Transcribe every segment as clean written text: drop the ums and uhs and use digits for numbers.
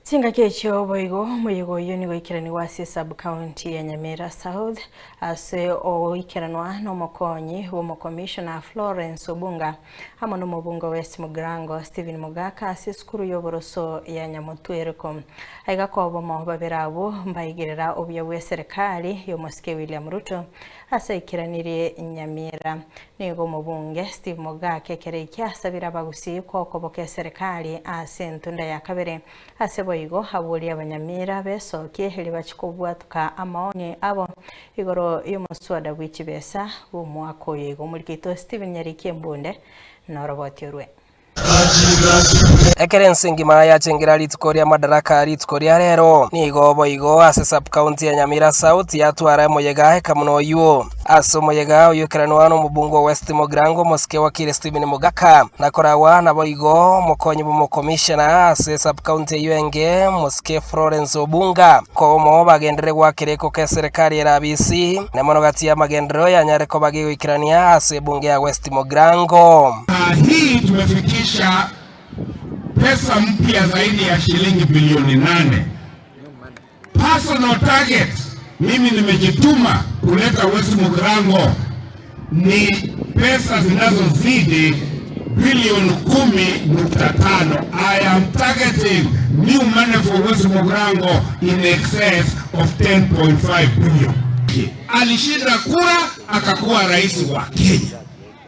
Chingaki echio boigo omoyega oyio nigo oikeranigwe ase esub county ya Nyamira South ase ogoikeranwa nomokonyi bw'omokomishona Florence Obunga amo nomobunge West Mugirango Stephen Mogaka ase esukuru y'oboroso ya Nyamotwereko. Aiga kobomo babere abwo mbaigerera obuya bw'eserekari y'omosike William Ruto ase aikeranirie Nyamira. Nigo omobunge Steve Mogaka ekero ekio asabire abagusii kokoboka eserekari ase entunda ya kabere. Ase boigo aborie abanyamira besokie erio bachie kobwatuka amaoni abo igoro y'omoswada bwe chibesa bw'omwaka oyo igo. Omoriki oito Stephen Nyariki Embunde noroboti orwe. Ekero ense engima yachengera rituko ria Madaraka rituko ria rero, nigo boigo ase sub-county ya Nyamira South yatwara emoyega ekamuna oywo. Ase omoyega oyio ekeranwa nomobunge o West Mugirango omosike wakili Stephen Mogaka na koragwa naboigo omokonyi bw'omokomishona ase sub-county eyio enge mosike Florence Obunga. Komo bagenderere goakera ekoko eserekari ere abisi, na mono gati y'amagenderero yanyare koba gegoikerania ase ebunge ya West Mugirango. Saa hii tumefikisha pesa mpya zaidi ya shilingi bilioni nane. Personal target, mimi nimejituma kuleta West Mugirango ni pesa zinazozidi bilioni 10.5. I am targeting new money for West Mugirango in excess of 10.5 billion. Alishinda kura akakuwa rais wa Kenya,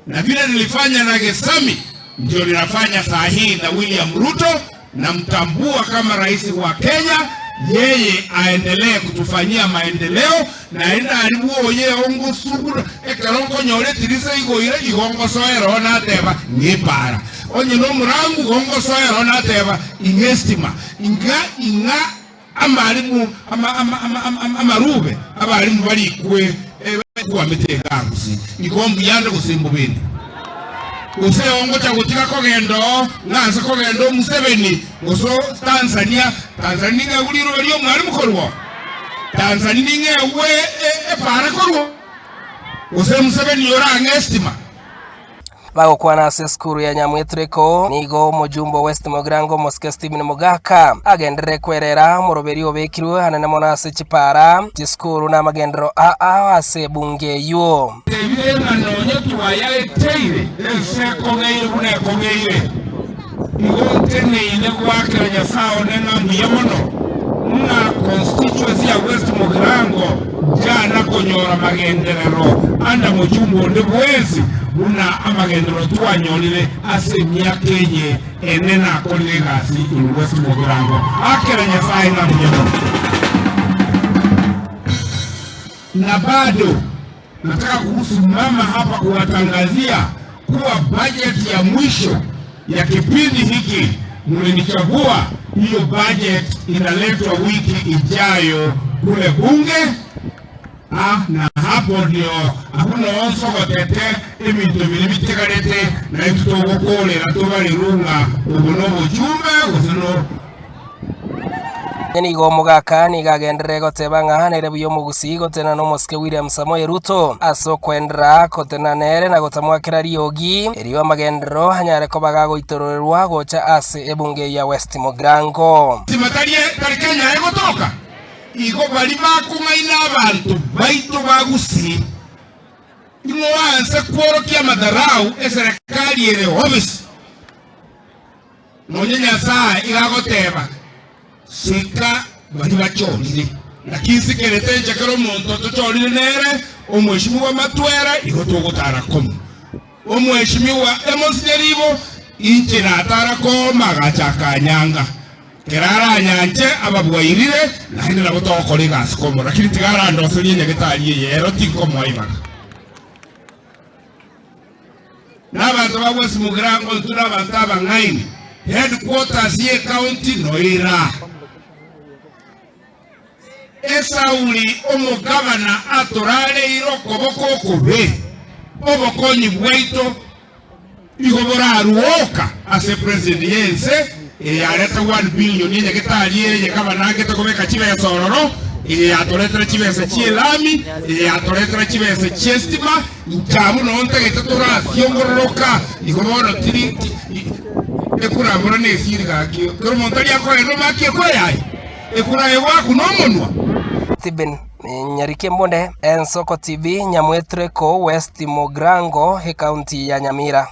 na vile nilifanya na Gesami ndio ninafanya saa hii na William Ruto, namtambua kama rais wa Kenya, yeye aendelee kutufanyia maendeleo naende aribu oye ongosugura ekero nkonyora etirisa igoire igo ngosoera oo nateba ng'epara onye na omorangu igo ngosoera oo nateba ing'estima inga ing'a amarimu ama ama ama ama amarube abarimu barikwe kwamete egagusi igo mbuyande gose mbobende gose ongocha gotiga kogenda oo ng'anse kogenda o Museveni gose Tanzania Tanzania ning'egwe riroba ria omwarimu korwa Tanzania ning'egwe epara korwa gose Museveni orang'e estima. Bagokwana ase esukuru ya Nyamwetureko, nigo omojumbe o West Mugirango omosike Stephen Mogaka agenderere kwerera omoroberi obekirwe anene mono ase chipara, chisukuru na amagenderero aa ase ebunge eyio. Tebire ng'a nonya twayaeteire ense ekong'eire buna ekong'eire, igo nteneine goakera Nyasae one ng'a mbuya mono, ng'a constituency ya West Mugirango njana konyora magenderero ande mochumbe onde bwensi buna amagenderero twanyorire ase emiaka eye ene nakorire egasi in West Mugirango. Akera Nyasae ng'a mbuya mono. Na bado nataka kusimama hapa kuwatangazia kuwa bajeti ya mwisho ya kipindi hiki mlinichagua, hiyo budget inaletwa wiki ijayo kule bunge. Ah, na hapo ndio hakuna onsogotete ebinto biri bitigarete na intwe togokorera tobarirunga obo nobochumbe gose no Onye nigo omogaka nigo agenderere goteba ng'a nere buya omogusii gotenena nomosike William Samoei Ruto ase okoenderera gotenena nere na gotamwakera riogi, erio amagenderero anyare koba gagoitororerwa gocha ase ebunge ya West Mugirango. Tibatari tari Kenya egotoka igo baria bakong'aina abanto baito ba Gusii ing'o oanse kworokia amadharau eserekari ere obisi. Nonya Nyasae iga agoteba, Sika baria bachorire. Naki nsikerete inche kera omonto tochorire nere omweshimiwa Matwera, igo togotara komo. Omweshimiwa Amos Nyaribo, inche natara komo agacha akanyanga. Kera aranyanche ababwairire, naende nabo togokora egasi komo, lakini tiga arandoserie nyagetari eye, ero tinkomoa ibaga. Na abanto ba West Mugirango intwe nabanto abang'aini, headquarters ye county noira. Esauli omogabana atorareire okoboko okobe, obokonyi bwaito igo boraruoka ase president y'ense eye yareta 1 billion enyagetari eye gavana angete kobeka chibesa ororo, eye yatoretera chibesa chi'elami, eye yatoretera chibesa chi'estima, Inche abwo noo ntagete torasiongororoka, igo bono tiri. Ekurambora nesiri gaki, kera omonto aria akoerera omaki ekweyaye, ekuraye gwaku nomonwa. Stephen Nyariki Embunde, Ensoko TV, Nyamwetureko, West Mugirango, Ekaunti ya Nyamira.